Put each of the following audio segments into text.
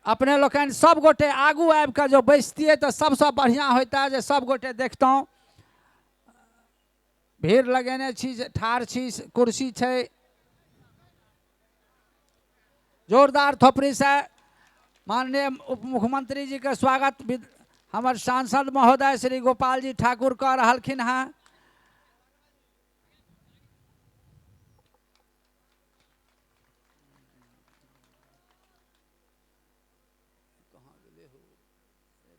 अपने लोकनि सब गोटे आगू आबि कऽ जँ बैसतियै तऽ सबसँ बढ़िआँ होइता जे सब गोटे देखतहुँ। भीड़ लगेने छी, ठाढ़ छी, कुर्सी छै। जोरदार थोपड़ी से माननीय उप मुख्यमंत्री जी के स्वागत हमर सांसद महोदय श्री गोपाल जी ठाकुर कऽ रहलखिन हँ। कहाँ गेलै हो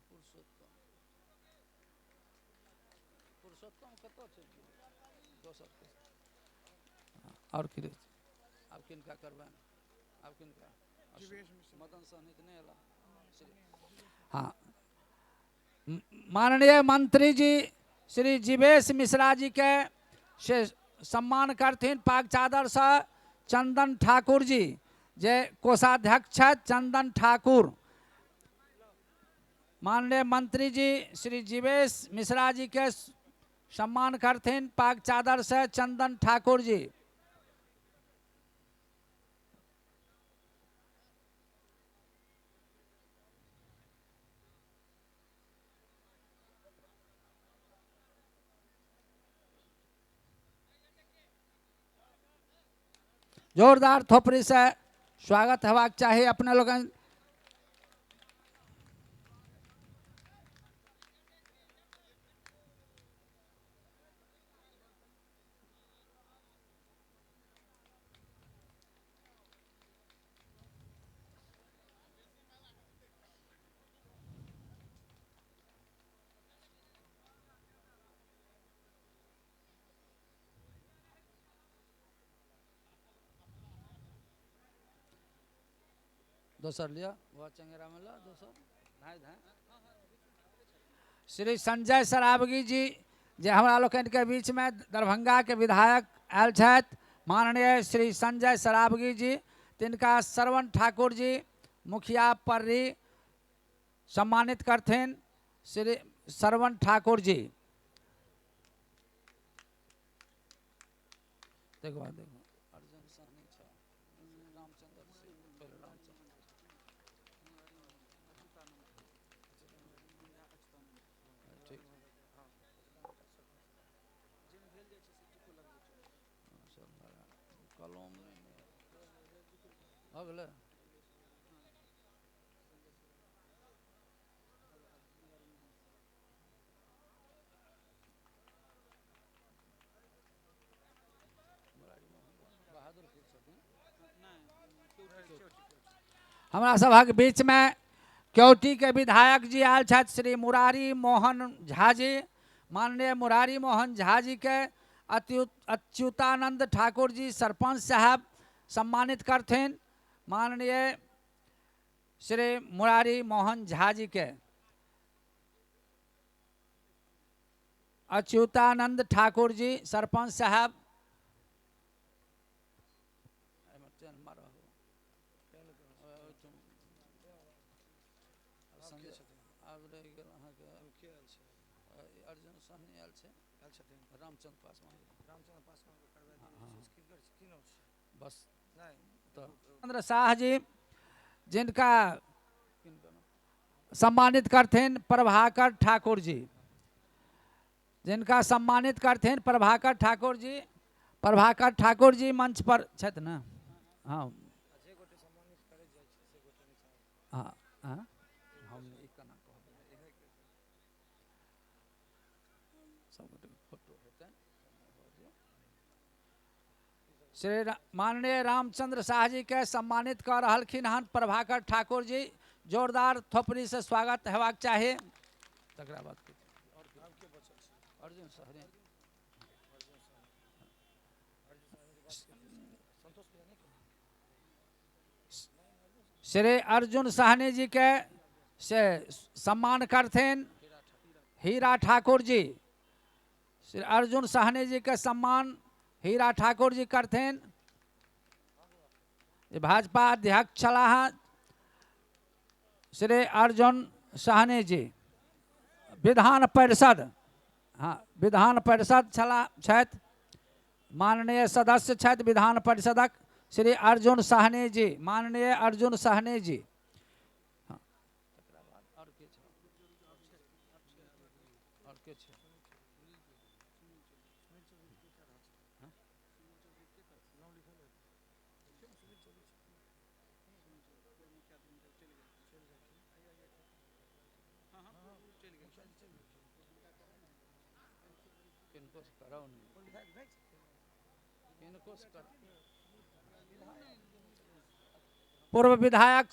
पुरुषोत्तम? पुरुषोत्तम कतऽ चलि गेलै? दोसर आओर की, आब किनका करबनि? आब किनका? मदन सहनी तऽ नहि एला। हँ, माननीय मंत्री जी श्री जीवेश मिश्रा जी के से सम्मान करथिन पाग चादरसँ चंदन ठाकुर जी, जे कोषाध्यक्ष छथि। चंदन ठाकुर माननीय मंत्री जी श्री जीवेश मिश्रा जी के सम्मान करथिन पाग चादर से चंदन ठाकुर जी। जोरदार थोपड़ी से स्वागत हेबाक चाही अपने लोगन। दोसर लिअ, वह चंगेरा में ल दोसर धाय धाय। श्री संजय सरावगी जी, जे हमरा लोकनिके बीचमे दरभंगाके विधायक आयल छथि, माननीय श्री संजय सरावगी जी, तिनका श्रवण ठाकुर जी मुखिया पर्री सम्मानित करथिन। श्री श्रवण ठाकुर जी, देखो देखो, अर्जुन सहनी छै, रामचंद्र, रामचंद्र, ठीक, कलम भऽ गेलै। हमरा सभक बीचमे क्योटीके विधायक जी आयल छथि, श्री मुरारी मोहन झा जी। माननीय मुरारी मोहन झा जी के अच्युतानंद ठाकुर जी सरपंच साहब सम्मानित करथिन। माननीय श्री मुरारी मोहन झा जी के अच्युतानंद ठाकुर जी सरपंच साहब। अर्जुन सहनी आयल छै, रामचंद्र पासवान। रामचंद्र पासवान के करबा दियौ। की नाम छै? बस तऽ चंद्र शाह जी, जिनका सम्मानित करथिन प्रभाकर ठाकुर जी, जिनका सम्मानित करथिन प्रभाकर ठाकुर जी। प्रभाकर ठाकुर जी मंच पर छथि ने? हँ हँ हँ, हम ई केना कहबै? सब गोटेके फोटो हेतै। श्री माननीय रामचंद्र शाह जी के सम्मानित कऽ रहलखिन हन प्रभाकर ठाकुर जी। जोरदार थोपड़ी से स्वागत हेबाक चाही। तकरा बाद अर्जुन सहरे। श्री अर्जुन सहनी जी के से सम्मान करथिन हीरा ठाकुर जी। श्री अर्जुन सहनी जी के सम्मान हीरा ठाकुर जी करथिन, जे भाजपा अध्यक्ष छलाह हँ। श्री अर्जुन सहनी जी विधान परिषद, हाँ, विधान परिषद छलाह, छथि, माननीय सदस्य छथि विधान परिषदक श्री अर्जुन सहनी जी। माननीय अर्जुन सहनी जी। किनको से कराउ नहि, किनको से कराउ। पूर्व विधायक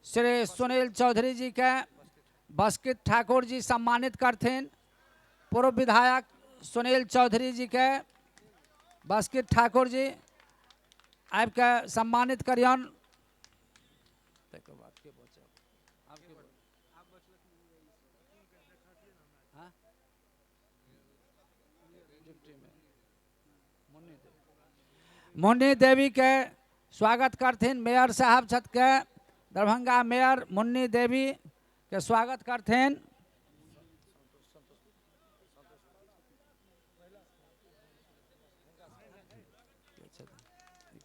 श्री सुनील चौधरी जी के बस्कित ठाकुर जी सम्मानित करथिन। पूर्व विधायक सुनील चौधरी जी के बस्कित ठाकुर जी आबि के सम्मानित करियन। ताहिके बाद के बचल? आब के बचल? हाँ? डिप्टी में मुन्नी देवी, मुन्नी देवी के स्वागत करथिन। मेयर साहब छथि के दरभंगा मेयर मुन्नी देवी के स्वागत करथिन।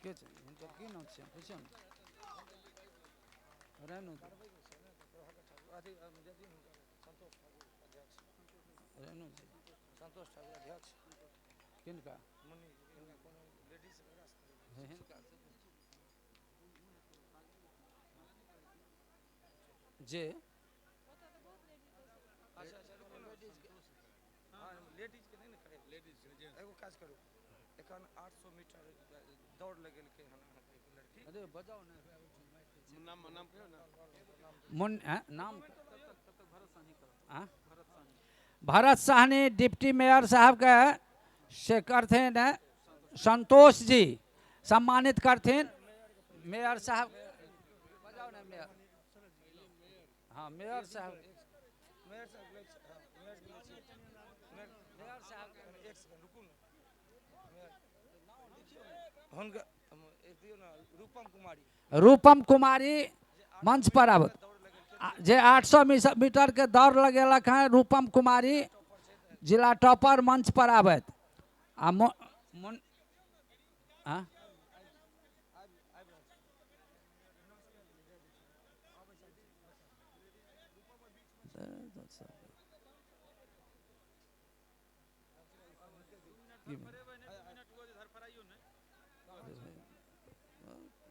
के छै? हिनकर की नाम छै? पुछियौ ने। रेणु, रेणु जी। संतोष ठाकुर अध्यक्ष। किनका? मुन्नी, हिनका कोनो लेडीज हिनका जे अच्छा अच्छा, हाँ, लेडीज के नहीं ने करे, लेडीज जेंट्स। एगो काज करू, एखन 800 मीटर दौड़ लगेलकै हन अहाँके एक लड़की। अरे बजाउ ने। नाम, नाम कहियौ ने। मुन नाम भरत साहनी डिप्टी मेयर साहब के से करथिन संतोष जी सम्मानित करथिन। मेयर साहब बजाउ ने मेयर। हाँ, मेयर साहब, मेयर साहब लै छी, हाँ, मेयर के लै छी। मेयर, मेयर साहब एक सेकंड रुकू ने। मेयर हुनका एक दियौ ने, रूपम कुमारी। रूपम कुमारी मंच पर आबत। दौड़ लगेलकै जे 800 मीटर के दौड़ लगेलक हैं रूपम कुमारी, जिला टॉपर, मंच पर आबत। आ मुन हाँ? की भेल?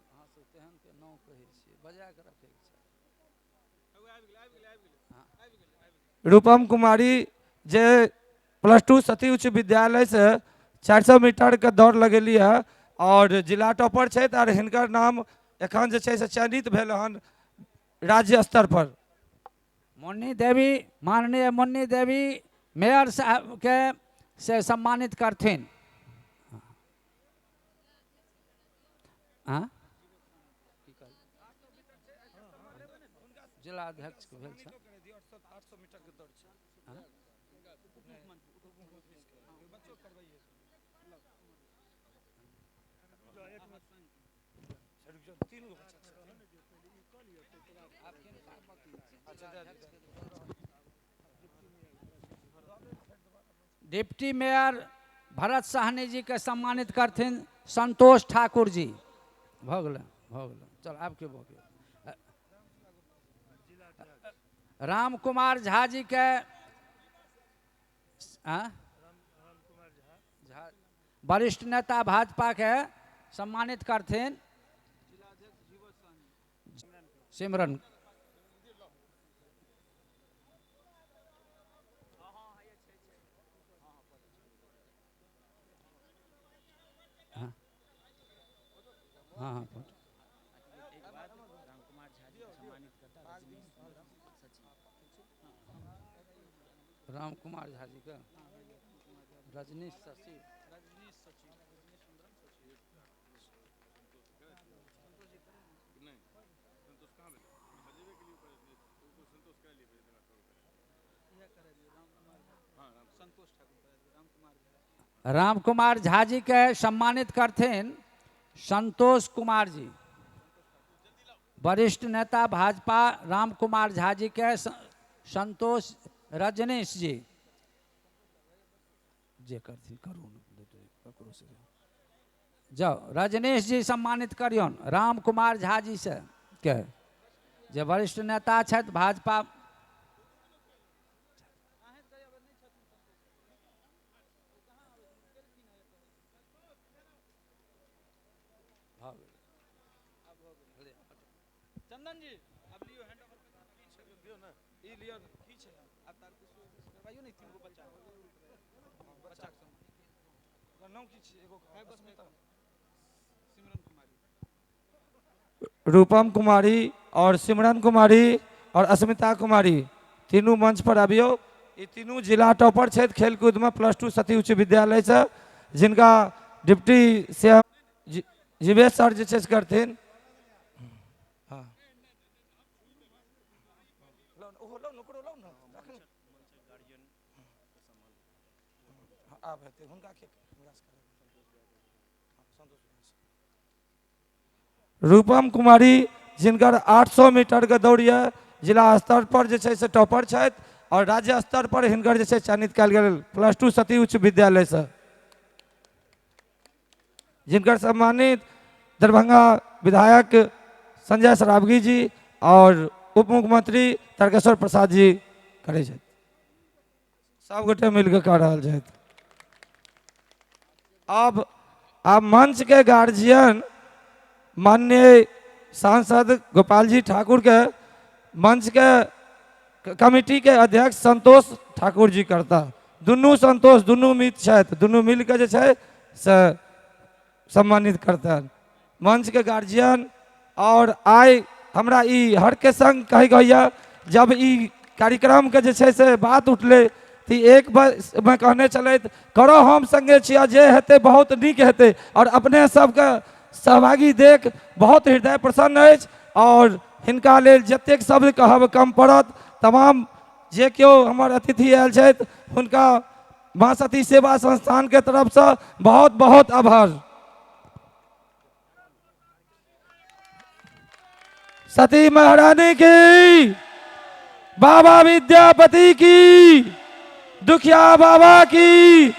अहाँ सब तेहन के नाम कहै छियै, बजा के रखैके चाही। रूपम कुमारी जे +2 सती उच्च विद्यालय से 400 मीटर के दौड़ लगेली है और जिला टॉपर छथि और हिनकर नाम एखन जे छै से चयनित भेल हन राज्य स्तर पर। मुन्नी देवी, माननीय मुन्नी देवी मेयर साहब के से सम्मानित करथिन। हाँ? जिला अध्यक्ष के भेल छै। 800 मीटर के दौड़ छै। हाँ? तीन गो बच्चा छै। अच्छा, दे दियौ। डिप्टी मेयर भरत साहनी जी के सम्मानित करथिन संतोष ठाकुर जी। भऽ गेलै, भऽ गेलै, चल आब के भऽ गेल। राम कुमार झा जी के हाँ? झा वरिष्ठ नेता भाजपा के सम्मानित करथिन। सिमरन हाँ हाँ हाँ राम कुमार झा जी के रजनीश शशि। नहि, संतोष कहाँ भेलै? बजेबे के लिए ओकर संतोष करा लिअ पहिले, तकर बाद करू। हाँ, राम राम कुमार झा जी के सम्मानित करथिन संतोष कुमार जी, वरिष्ठ नेता भाजपा राम कुमार झा जी के संतोष रजनीश जी जे करथिन करू ने, ककरो से जाओ। रजनीश जी सम्मानित करियौन राम कुमार झा जी से के जे वरिष्ठ नेता छथि भाजपा। चंदन जी, अब लियो हैंड ओवर। दियो ना, ई लियो, की छै? रूपम कुमारी और सिमरन कुमारी और अस्मिता कुमारी तीनू मंच पर आबियौ। ई तीनू जिला टॉपर छथि खेलकूदमे +2 सती उच्च विद्यालयसँ, जिनका डिप्टी सीएम जीवेश सर जे छै से करथिन। हँ, आब हेतै हुनका। रूपम कुमारी, जिनकर 800 मीटरके दौड़ यऽ, जिला स्तर पर जे छै से टॉपर छथि आओर राज्य स्तर पर हिनकर जे छै चयनित कयल गेल +2 सती उच्च विद्यालयसँ, जिनकर सम्मानित दरभंगा विधायक संजय सरावगी जी और उप मुख्यमंत्री तारकेश्वर प्रसाद जी करै छथि। सब गोटे मिलके कऽ रहल छथि। आब मंच के गार्जियन माननीय सांसद गोपाल जी ठाकुर के मंच के कमिटी के अध्यक्ष संतोष ठाकुर जी करता। दुनू संतोष दुनू मित्र छथि, दुनू मिलके जे छै से सम्मानित करता मंच के गार्जियन। और आइ हमरा ई हर के संग कहैके होइए, जब ई कार्यक्रम के जे छै से बात उठलै तऽ एक मे कहने छलथि, करो, हम संगे छियै, जे हेतै बहुत नीक हेतै। और अपने सबके सहभागी देख बहुत हृदय प्रसन्न अछि और हिनका लेल जतेक शब्द कहब कम पड़त। तमाम जे केओ हमर अतिथि आयल छथि, हुनका माँ सती सेवा संस्थान के तरफसँ बहुत बहुत आभार। सती महारानी की, बाबा विद्यापति की, दुखिया बाबा की।